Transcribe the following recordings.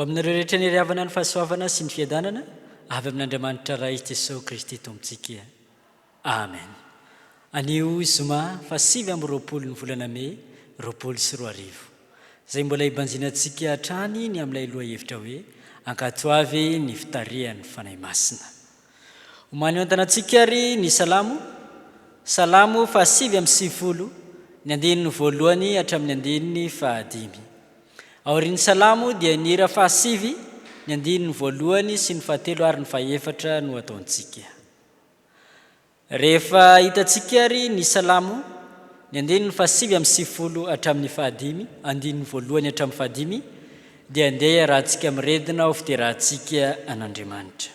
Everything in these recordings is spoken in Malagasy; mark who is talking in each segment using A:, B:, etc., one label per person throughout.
A: aminareo rehetra ny heriavana ny fahasoavana sy ny fiadanana avy amin'Andriamanitra Ray Jesoa Kristy Tompontsika. Amen. Anio zoma faha 29 ny volana mey 2020. Izay mbola hibanjinantsika hatrany ny amin'ilay lohahevitra hoe Ankatoavy ny fitarihan'ny Fanahy Masina. Omaly eo an-tanantsika ary ny Salamo, Salamo faha 99, ny andininy voalohany hatramin'ny andininy fahadimy. Aorian'ny Salamo dia ny hira fahasivy, ny andininy voalohany sy ny fahatelo ary ny fahefatra no ataontsika. Rehefa hitantsika ary ny Salamo, ny andininy fahasivy amby 90 hatramin'ny fahadimy, andininy voalohany hatramin'ny fahadimy, dia andeha iarahantsika miredona ho fiderahantsika an'Andriamanitra.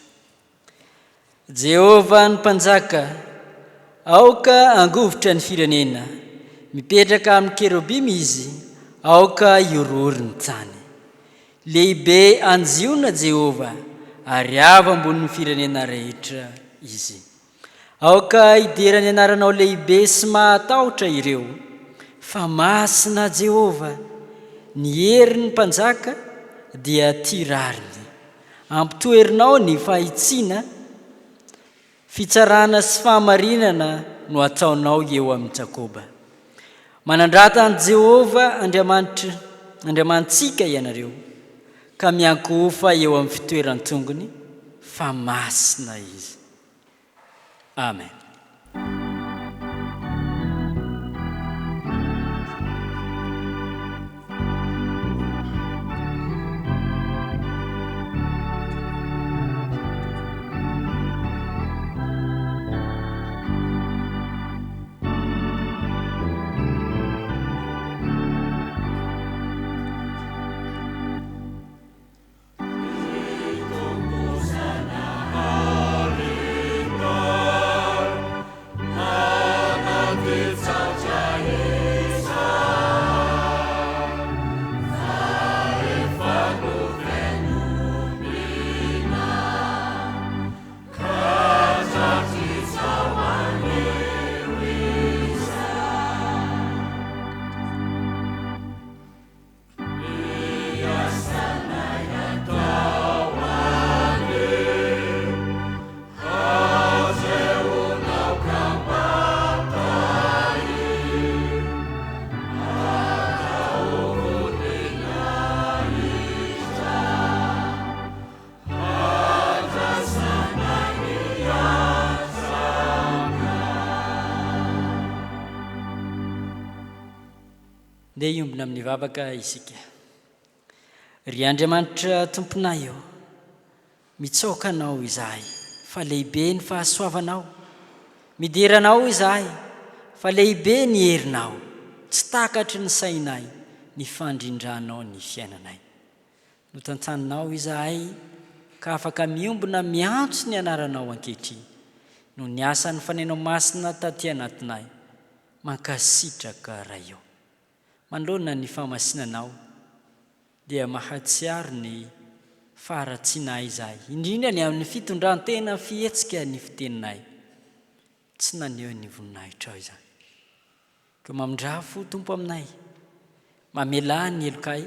A: Jehovah ny Mpanjaka, aoka hangovitra ny firenena, mipetraka amin'ny kerobima Izy, aoka hihorohoro ny tany. Lehibe any Ziona Jehovah, ary avo ambonin'ny firenena rehetra Izy. Aoka hidera ny anaranao lehibe sy mahatahotra ireo, fa masina Jehovah, ny herin'ny mpanjaka dia tia rariny. Ampitoherinao ny fahitsiana, fitsarana sy fahamarinana no ataonao eo amin'i Jakoba. Manandrata an'i Jehovah Andriamanitr Andriamanitsika ianareo, ka miankohofa eo amin'ny fitoeran-tongony, fa masina Izy. Amen. Ndeha hiombona amin'ny vavaka isika. Ry Andriamanitra Tomponay ô, mitsaoka Anao izahay fa lehibe ny fahasoavanao. Midera Anao izahay fa lehibe ny herinao, tsy takatry ny sainay ny fandrindranao ny fiainanay. Notantaninao izahay ka afaka miombona miantso ny anaranao ankehitriny noho ny asan'ny Fanenao Masina taty anatinay. Mankasitraka Ray o. Manoloana ny fahamasinanao dia mahatsiaro ny faharatsianay izahay, indrindra ny amin'ny fitondran-tena fihetsika ny fiteninay. Tsy naneho ny voninahitrao izany. Koa mamindrà fo Tompo aminay, mamelà ny helokay,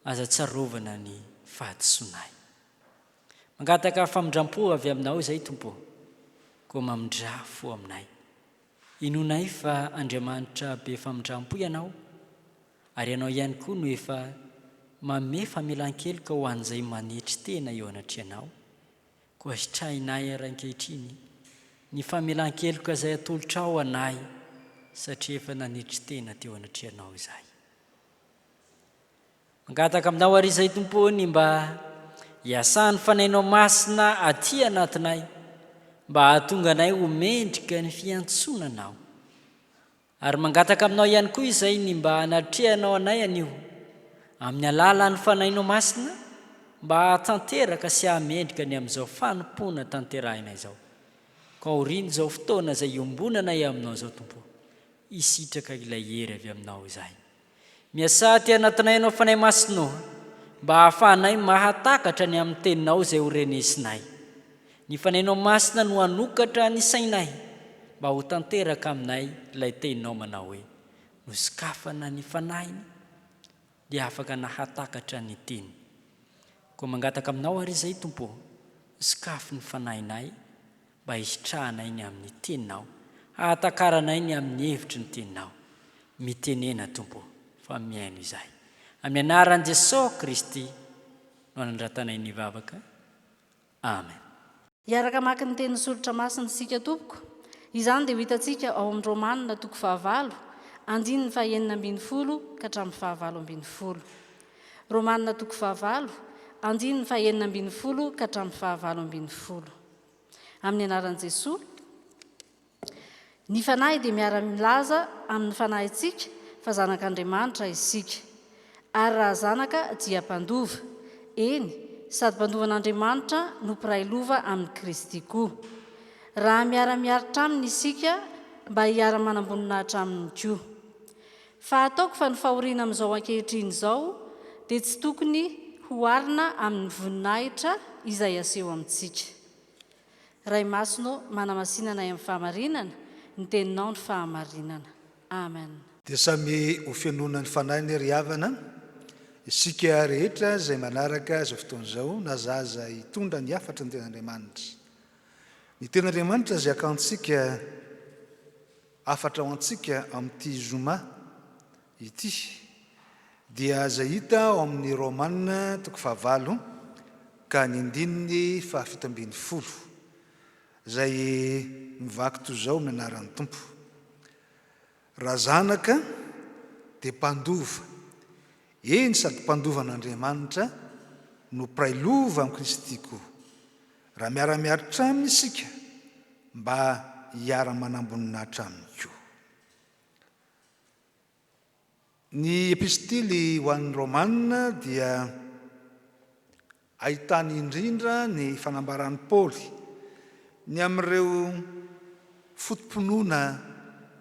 A: aza tsarovana ny fahadisoanay. Mangataka famindram-po avy aminao izay Tompo ô, koa mamindrà fo aminay. Inoanay fa Andriamanitra be famindram-po Ianao, ary Ianao ihany koa no efa mamehy famelan-keloka ho an'izay manetry tena eo anatrehanao. Koa sitrahinay ary ankehitriny ny famelan-keloka izay atolotrao anay, satria efa nanetry tena teo anatrehanao izahay. Mangataka aminao àry izahay Tompo ô ny mba hiasan'ny Fanahinao Masina aty anatinay mba hahatonga anay ho mendrika ny fiantsoana Anao. Ary mangataka aminao ihany koa izahay ny mba hanatrehanao anay anio amin'ny alalan'ny Fanahinao Masina mba hahatanteraka sy hahamendrika ny amin'izao fanompoana tanterahina izao. Koa aorian'izao fotoana izay iombonanay aminao izao Tompo ô, hisitraka ilay hery avy aminao izahay. Miasà aty anatinay Ianao Fanahy Masina ô, mba hahafahanay mahatakatra ny amin'ny Teninao izay ho renesinay. Ny Fanahinao Masina no hanokatra ny sainay mba ho tanteraka aminay ilay Teninao manao hoe, Nosokafana ny fanahiny dia afaka nahatakatra ny Teny. Koa mangataka Aminao àry izahay, Tompo ô, sokafy ny fanahinay mba hisitrahanay ny amin'ny Teninao, hahatakaranay ny amin'ny hevitry ny Teninao. Mitenena, Tompo ô, fa mihaino izahay. Amin'ny anaran'i Jesosy Kristy no anandratanay ny vavaka. Amen.
B: Hiaraka hamaky ny tenin'ny Soratra Masina isika tompoko. Izany dia ho hitantsika ao amin'ny Romana toko fahavalo, andininy fahenina ambinifolo ka hatramin'ny fahavalo ambinifolo. Romana toko fahavalo, andininy fahenina ambinifolo ka hatramin'ny fahavalo ambinifolo. Amin'ny anaran'i Jesoa. Ny Fanahy dia miara-milaza amin'ny fanahintsika fa zanak'Andriamanitra isika. Ary raha zanaka dia mpandova, eny, sady mpandova an'Andriamanitra no mpiray lova amin'i Kristy koa. Raha miara-miaritra aminy isika mba hiara-manam-boninahitra aminy koa. Fa ataoko fa ny fahoriana amin'izao ankehitriny izao dia tsy tokony hoharina amin'ny voninahitra izay aseho amintsika. Ray Masina ô, manamasina anay amin'ny fahamarinana, ny Teninao ny fahamarinana. Amen.
C: Dia samy ho fenoina ny Fanahy anie ry havana, isika rehetra izay manaraka izao fotoana izao na zaza hitondra ny hafatry ny Tenin'Andriamanitra. Ny Tenin'Andriamanitra izay hakantsika Hafatra ho antsika amin'ity zoma ity dia izay hita ao amin'ny Romana toko fahavalo ka ny andininy fahafito ambinifolo, izay mivaky toy izao amin'ny anaran'ny Tompo, Raha zanaka dia mpandova, eny sady mpandova an'Andriamanitra no mpiray lova amin'i Kristy koa. Raha miara-miaritra aminy isika mba hiara-manam-boninahitra aminy koa. Ny Epistily ho an'ny Romana dia ahitana indrindra ny fanambaran'i Paoly ny amin'ireo foto-pinoana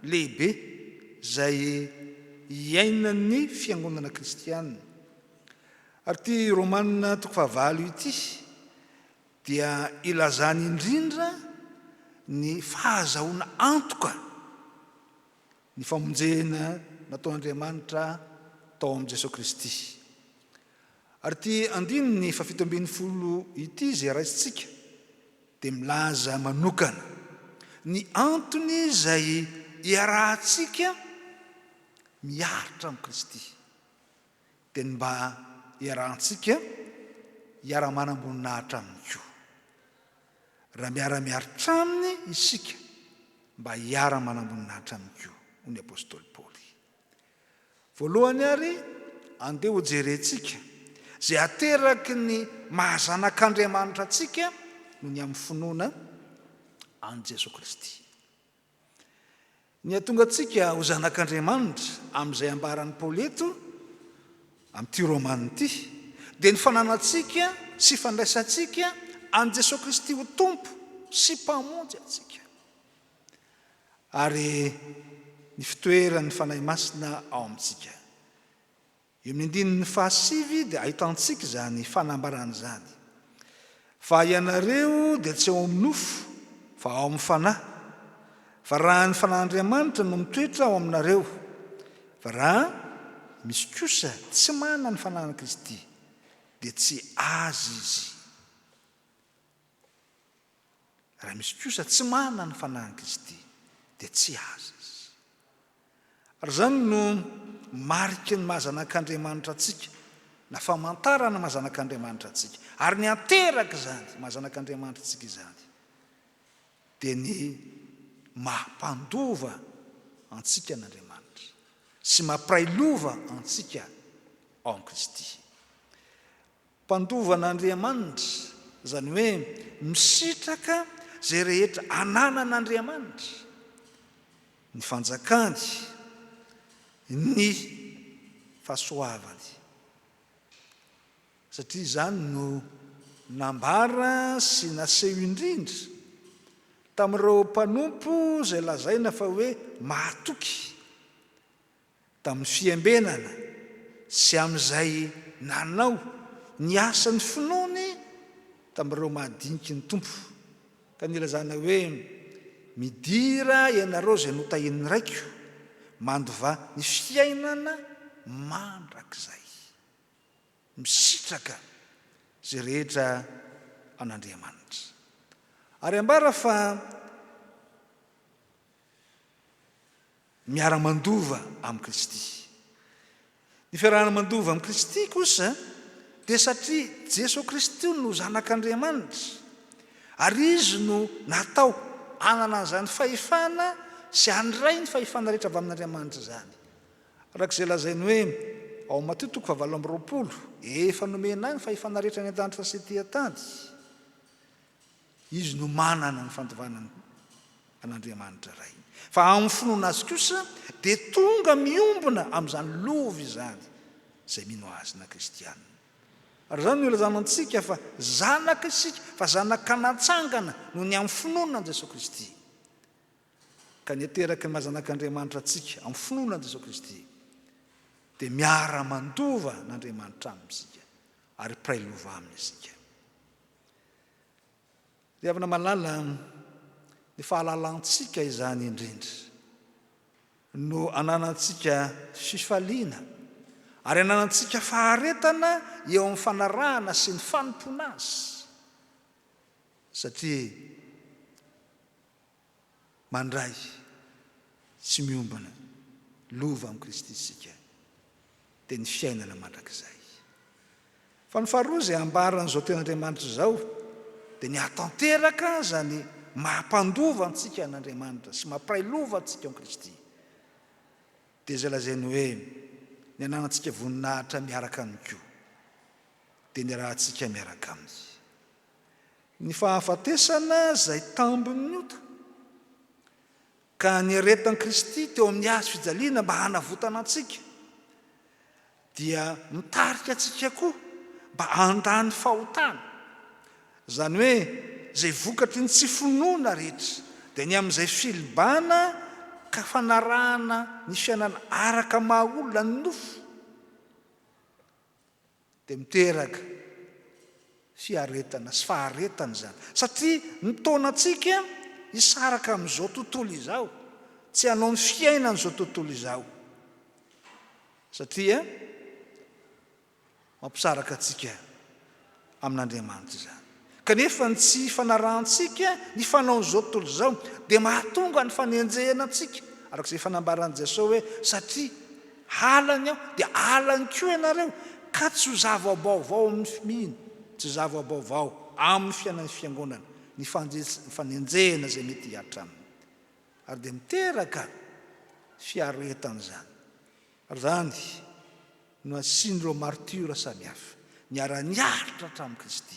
C: lehibe izay iainan'ny fiangonana kristiana. Ary ity Romana toko fahavalo ity dia ilazany indrindra ny fahazahoana antoka ny famonjena nataon'Andriamanitra tao amin'i Jesoa Kristy. Ary ity andininy fahafito ambinifolo ity izay raisintsika dia milaza manokana ny antony izay iarahantsika miaritra amin'i Kristy. Dia ny mba hiarahantsika hiara-manam-boninahitra aminy koa. Raha miara-miaritra aminy isika, mba hiara-manam-boninahitra aminy koa, hoy ny apostoly Paoly. Voalohany àry, andeha hojerentsika izay ateraky ny maha-zanak'Andriamanitra antsika noho ny amin'ny finoana an'i Jesoa Kristy. Ny hahatonga antsika ho zanak'Andriamanitra amin'izay ambaran'i Paoly eto, amin'ity Romana ity, dia ny fananantsika sy fandraisantsika an'i Jesoa Kristy ho Tompo sy Mpamonjy antsika, ary ny fitoeran'ny Fanahy Masina ao amintsika. Eo amin'ny andininy fahasivy dia ahitantsika izany fanambarana izany, Fa ianareo dia tsy ao amin'ny nofo, fa ao amin'ny Fanahy, fa raha ny Fanahin'Andriamanitra no mitoetra ao aminareo, fa raha misy kosa tsy manana ny Fanahin'i Kristy, dia tsy azy izy. Raha misy kosa tsy manana ny Fanahin'i Kristy, dia tsy azy izy. Ary izany no mariky ny maha zanak'Andriamanitra antsika, na famantarana ny maha zanak'Andriamanitra antsika. Ary ny hanteraka izany maha zanak'Andriamanitra antsika izany, dia ny maha mpandova antsika an'Andriamanitra, sy maha mpiray lova antsika ao amin'i Kristy. Mpandova an'Andriamanitra, izany hoe misitraka izay rehetra ananan'Andriamanitra, ny fanjakany, ny fahasoavany, satria izany no nambara sy naseho indrindra tamin'ireo mpanompo izay lazaina fa hoe mahatoky. tamin'ny fiambenana sy amin'izay nanao ny asan'ny finoany tamin'ireo mahadiniky ny Tompo, ka nilazana hoe, Midira ianareo izay notahian'ny Raiko, mandovà ny fiainana mandrakizay. Misitraka. Izay rehetra an'Andriamanitra. Ary ambara fa miara-mandova amin'i Kristy. Ny fiarahana mandova amin'i Kristy kosa dia satria Jesoa Kristy no Zanak'Andriamanitra, ary Izy no natao hanana an'izany fahefana sy handray ny fahefana rehetra avy amin'Andriamanitra izany. Araka izay lazainy hoe ao Matio toko fahavalo amby 20, Efa nomena ahy ny fahefana rehetra any an-danitra sy ety an-tany. Izy no manana ny fandovana an'Andriamanitra Rainy. Fa amin'ny finoana Azy kosa dia tonga miombona amin'izany lova izany izay mino Azy na kristiana. Ary izany no ilazana antsika fa zanaka isika, fa zanaka natsangana noho ny amin'ny finoana an'i Jesoa Kristy. Ka ny ateraky ny maha zanak'Andriamanitra antsika amin'ny finoana an'i Jesoa Kristy dia miara-mandova an'Andriamanitra aminy isika ary mpiray lova aminy isika. Ry havana malala, ny fahalalantsika izany indrindra no ananantsika fifaliana ary ananantsika faharetana eo amin'ny fanarahana sy ny fanompoana Azy, satria mandray sy miombona lova amin'i Kristy isika, dia ny fiainana mandrakizay. Fa ny faharoa izay ambaran'izao tenin'Andriamanitra izao dia ny hahatanteraka izany maha-mpandova antsika an'Andriamanitra sy maha-mpiray lova antsika amin'i Kristy, dia izay lazainy hoe ny ananantsika voninahitra miaraka aminy koa, dia ny arahantsika miaraka aminy. Ny fahafatesana izay tambin'ny ota, ka niaretan'i Kristy teo amin'ny hazo fijaliana mba hanavotana antsika, dia mitarika antsika koa mba handà ny fahotana, izany hoe izay vokatry ny tsy finoana rehetra, dia ny amin'izay filibana ka fanarahana ny fiainana araka maha-olona ny nofo. Dia miteraka fiaretana sy faharetana izany, satria mitaona antsika hisaraka amin'izao tontolo izao, tsy hanao ny fiainan'izao tontolo izao, satria mampisaraka antsika amin'Andriamanitra izany. Kanefa ny tsy fanarahantsika ny fanaon'izao tontolo izao dia mahatonga ny fanenjehana antsika, araka izay efa nambaran'i Jesosy hoe, Satria halany aho, dia halany koa ianareo, ka tsy ho zava-baovao amin'ny mino, tsy ho zava-baovao amin'ny fiainan'ny fiangonana ny fanenjehana izay mety hihatra aminy. Ary dia miteraka fiaretana izany. Ary izany no asian'ireo martiora samihafa niara-niaritra hatramin'i Kristy,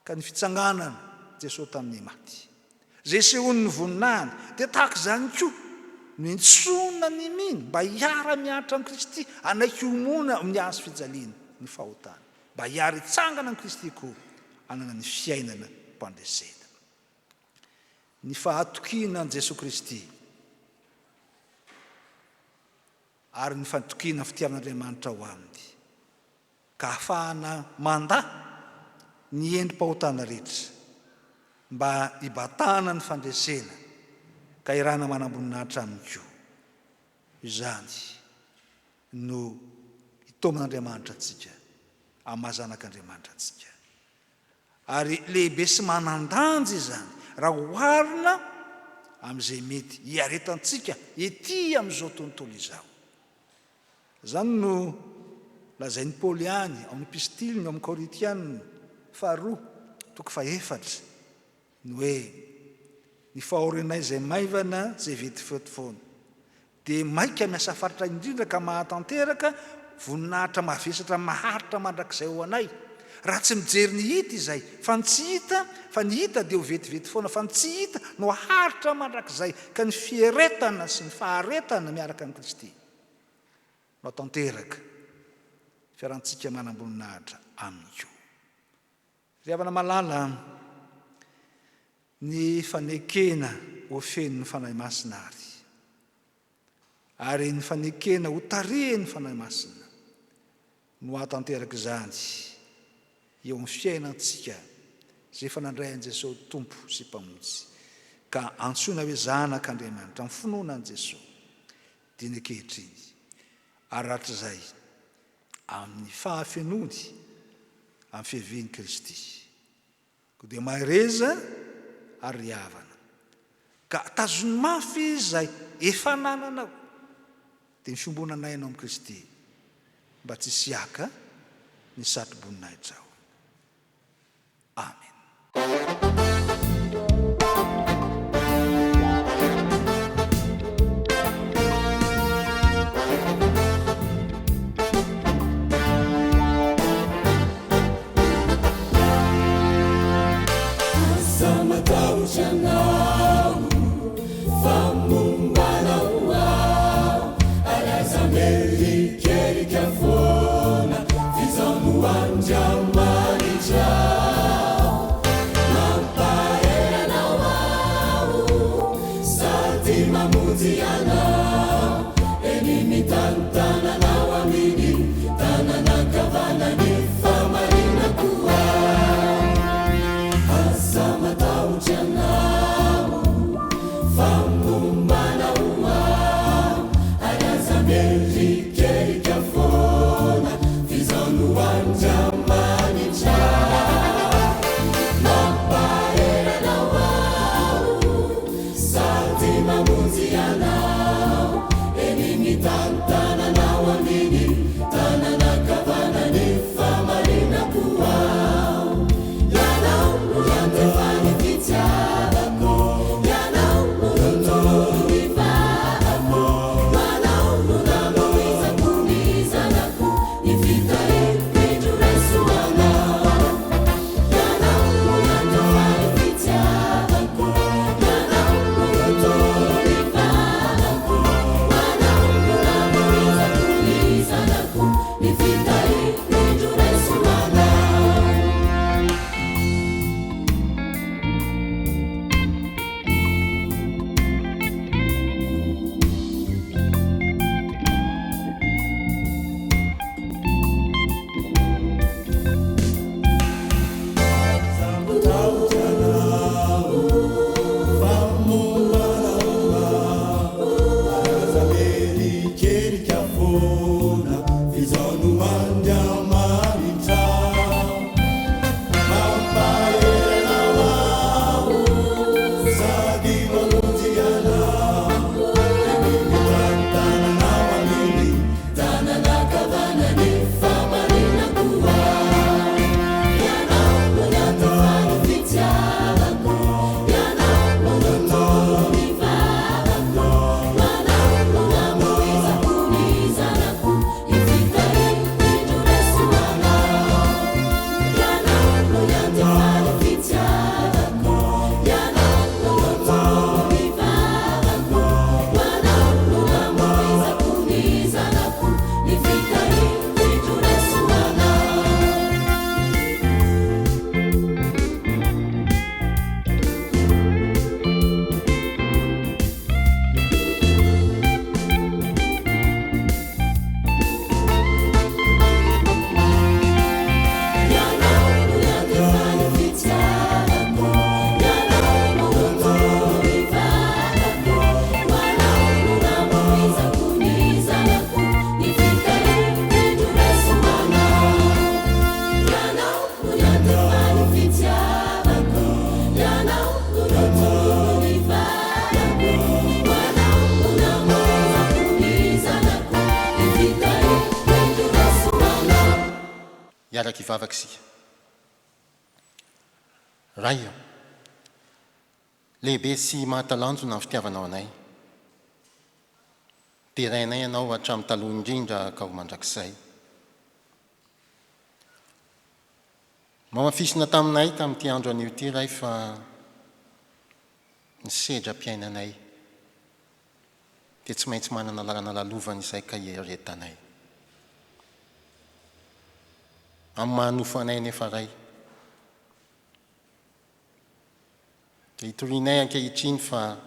C: ka ny fitsanganan'i Jesoa tamin'ny maty, izay isehoan'ny voninahiny, dia tahaka izany koa no iantsoana ny mino mba hiara-miaritra amin'i Kristy, hanaiky homoana amin'ny hazo fijaliana ny fahotany, mba hiara-hitsangana amin'i Kristy koa hanana ny fiainana mpandresena. Ny fahatokiana an'i Jesoa Kristy ary ny fatokiana ny fitiavan'Andriamanitra ao aminy, ka ahafahana mandà ny endri-pahotana rehetra mba hibatana ny fandresena ka hirana manamboninahitra aminy koa. Izany no itaoman'Andriamanitra antsika amin'ny maha zanak'Andriamanitra antsika. Ary lehibe sy manan-danja izany raha oharina amin'izay mety hiaretantsika ety amin'izao tontolo izao. Izany no lazain'i Paoly ihany ao amin'ny epistiliny ao amin'ny Korintiana faharoa toko fahefatra, ny hoe, Ny fahorianay izay maivana, izay vetivety foana, dia maika miasa fatratra indrindra ka mahatanteraka voninahitra mavesatra maharitra mandrakizay ho anay, raha tsy mijery ny hita izay, fa ny tsy hita, fa ny hita dia ho vetivety foana, fa ny tsy hita no haharitra mandrakizay, ka ny fieretana sy ny faharetana miaraka amin'i Kristy no hatanteraka fiarantsika manam-boninahitra aminy koa. Ry havana malala, ny fanekena ho feno ny Fanahy Masina àry, ary ny fanekena ho tarihin'ny Fanahy Masina no hahatanteraka izany eo amin'ny fiainantsika izay efa nandray an'i Jesosy Tompo sy Mpamonjy, ka antsoina hoe zanak'Andriamanitra amin'ny finoana an'i Jesosy dieny ankehitriny ary rahatrizay. amin'ny fahafenoany. Amin'ny fiavian'i Kristy. Koa dia mahereza ary ry havana, ka tazony mafy izay efa anananao, dia ny fiombonan'ainao amin'i Kristy, mba tsy hisy haka ny satroboninahitray. Amen.
D: Aza matahotra anao fa momba anao aho ary aza mierikerika foana f'izaho no Andriamanitrao. Mampahery anao aho sady mamonjy anao. Eny mitantana anao aminy tanana ankavanany fahamarinako aho. Aza matahotra ianao fa momba anao aho ary aza mierikerika foana f'izaho no Andriamanitra. Mampahery anao aho. Sady mamonjy anao eny mitantananao aminy tanana ankavanany fahamarinako aho Ianao no iantefan'ny fitiavako Ianao no notoloriny vavako Anao no namoizako ny zanako Ny fitahiko indro raiso anao Ianao no iantefan'ny fitiavako Ianao no notoloriny vavako Anao no namoizako ny zanako Ny fitahiko indro raiso anao.
E: Hiaraka hivavaka isika. Ray ô, lehibe sy mahatalanjona ny fitiavanao anay. Derainay Ianao hatramin'ny taloha indrindra ka ho mandrakizay. Nohamafisina taminay tamin'ity andro anio ity, Ray, fa ny sedram-piainanay dia tsy maintsy manana lalana lalovana izay ka hieretanay. Amin'ny maha nofo anay anefa, Ray, dia itorianay ankehitriny fa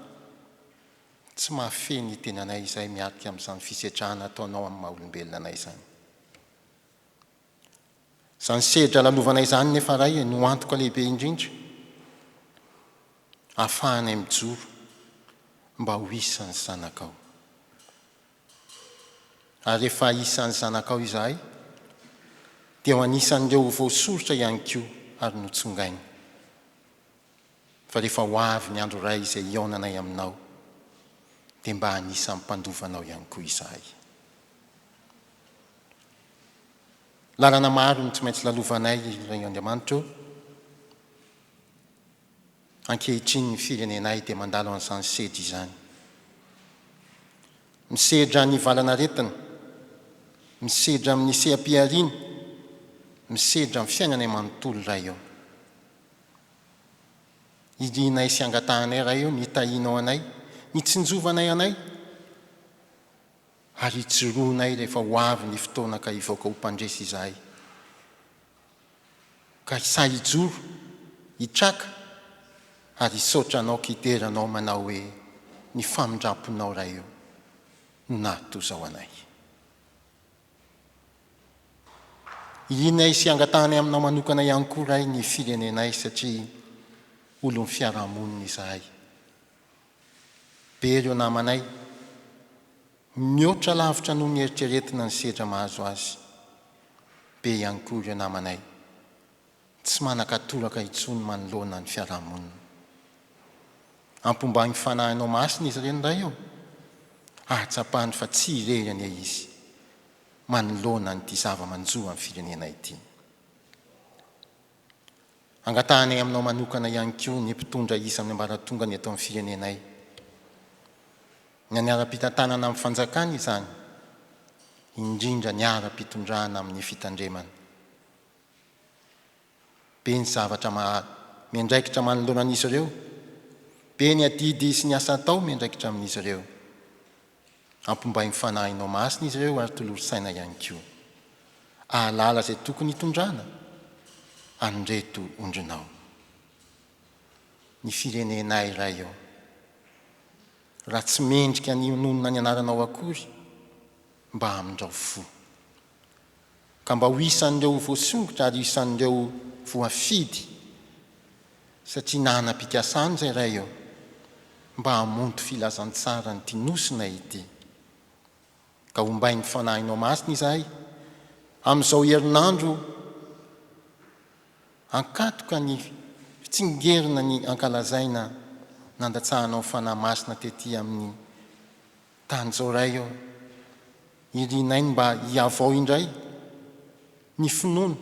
E: tsy mahafehy ny tenanay izahay miatrika amin'izany fisedrana ataonao amin'ny maha olombelona anay izany. Izany sedra lalovanay izany nefa Ray no antoka lehibe indrindra ahafahanay mijoro mba ho isan'ny zanakao. Ary rehefa isan'ny zanakao izahay, Dia ho anisan'ireo ho voasoritra ihany koa ary notsongaina. Fa rehefa ho avy ny andro iray izay hihaonanay aminao, dia mba anisan'ny mpandova anao ihany koa izahay. Lalana maro no tsy maintsy lalovanay, ry Andriamanitra ô. Ankehitriny ny firenenay dia mandalo an'izany sedra izany. Misedra ny valan'aretina, misedra amin'ny seha-pihariana, misedra amin'ny fiainanay manontolo Ray ô. Irinay sy angatahanay Ray ô ny hitahianao anay, ny hitsinjovanay anay, ary hijoroanay rehefa ho avy ny fotoana ka hivoaka ho mpandresy izahay. Ka sahy hijoro, hitraka, ary hisaotra Anao ka hidera Anao manao hoe, Ny famindramponao Ray ô, no nahatozao anay. Irinay sy angatahanay Aminao manokana ihany koa Ray ny firenenay satria olon'ny fiarahamonina izahay. Be ireo namanay, mihoatra lavitra noho ny eritreretina ny sedra mahazo azy. Be ihany koa ireo namanay tsy manan-katoraka intsony manoloana ny fiarahamonina. Ampombain'ny Fanahinao Masina izy ireny Ray ô, ahatsapany fa tsy irery anie izy manoloana an'ity zava-manjo amin'ny firenena ity. Angatahanay aminao manokana ihany koa ny mpitondra isan'ny ambaratongany eto amin'ny firenenay. Ny ara-pitantanana amin'ny fanjakana izany, indrindra ny ara-pitondrana amin'ny fitandremana. Be ny zavatra maha miandraikitra manoloana an'izy ireo, be ny adidy sy ny asa atao miandraikitra amin'izy ireo. Ampombain'ny Fanahinao Masina izy ireo ary tolory saina ihany koa. Ahalala izay tokony hitondrana an'ireto ondrinao. Ny firenenay Ray ô. Raha tsy mendrika ny hononona ny anaranao akory, mba amindrao fo. Ka mba ho isan'ireo ho voasongotra ary ho isan'ireo voafidy, satria nanam-pikasana izay Ray ô, mba hamonto filazantsara an'ity nosinay ity. Ka hombain'ny Fanahinao Masina izahay, amin'izao herinandro ankatoka ny fitsingerina ny ankalazaina nandatsahanao Fanahy Masina tety amin'ny tany izao Ray ô, irinay ny mba hihavao indray ny finoana,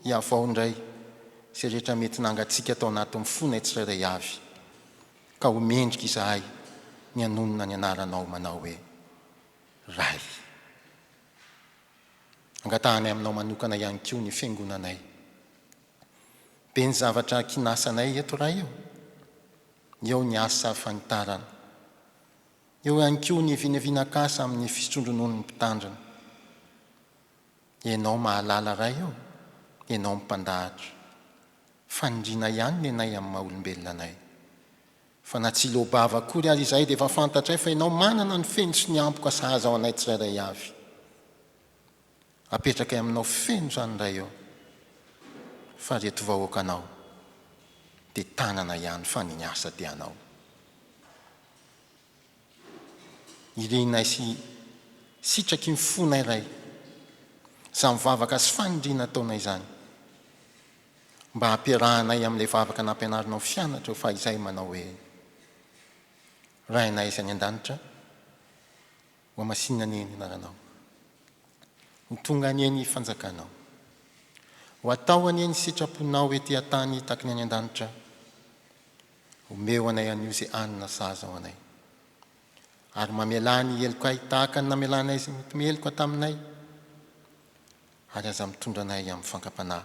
E: hihavao indray izay rehetra mety nangatsiaka tao anatin'ny fonay tsirairay avy, ka ho mendrika izahay ny hanonona ny anaranao manao hoe, Ray. Angatahanay aminao manokana ihany koa ny fiangonanay. Be ny zavatra kinasanay eto Ray ô. Eo ny asa fanitarana. Eo ihany koa ny vinavinak'asa amin'ny fisotroan-drononon'ny mpitandrina. Ianao mahalala Ray ô, Ianao mpandahatra. Faniriana ihany nenay amin'ny maha olombelona anay. Fa na tsy hiloa-bava akory aza izahay dia efa fantatray fa Ianao manana ny feno sy ny ampoka sahaza ho anay tsirairay avy. Apetrakay aminao feno izany Ray ô, fa reto vahoakanao dia tanana ihany fa ny asa dia anao. Irinay sy sitraky ny fonay Ray izany vavaka sy faniriana ataonay izany mba hampiarahanay amin'ilay vavaka nampianarinao fianatra fahizay manao hoe, Rainay izay any an-danitra, Hohamasinina anie ny anaranao. Ho tonga anie ny fanjakanao. Ho atao anie ny sitraponao ety an-tany taky ny any an-danitra. Omeo anay anio izay hanina sahaza ho anay. Ary mamelà ny helokay tahaka ny namelanay izay mety meloka taminay. Ary aza mitondra anay amin'ny fankam-panahy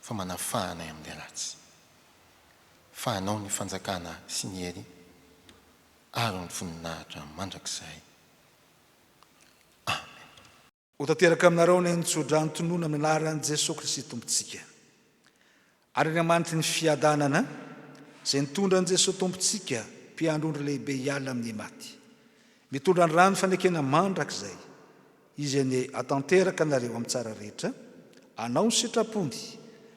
E: fa manafaha anay amin'ilay ratsy. Fa anao ny fanjakana sy ny hery. ary ny voninahitra mandrakizay. Amen.
C: Ho tanteraka aminareo anie ny tsodrano tonona amin'ny anaran'i Jesoa Kristy Tompontsika. Ary Andriamanitry ny fiadanana, izay nitondra an'i Jesoa Tompontsika, Mpiandry ondry lehibe hiala amin'ny maty, mitondra ny rano fanekena mandrakizay, Izy anie hatanteraka anareo amin'ny tsara rehetra, hanao ny sitrapony,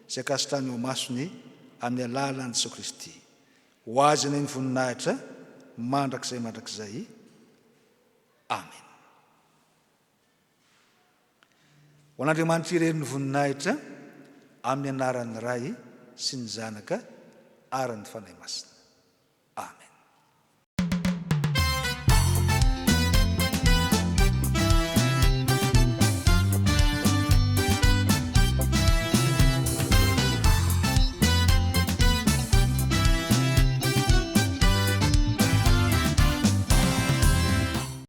C: izay ankasitrahany eo imasony, amin'ny alalan'i Jesoa Kristy. Ho Azy anie ny voninahitra mandrakizay mandrakizay. Amen. Ho an'Andriamanitra irery ny voninahitra, amin'ny anaran'ny Ray sy ny Zanaka ary ny Fanahy Masina. Amen.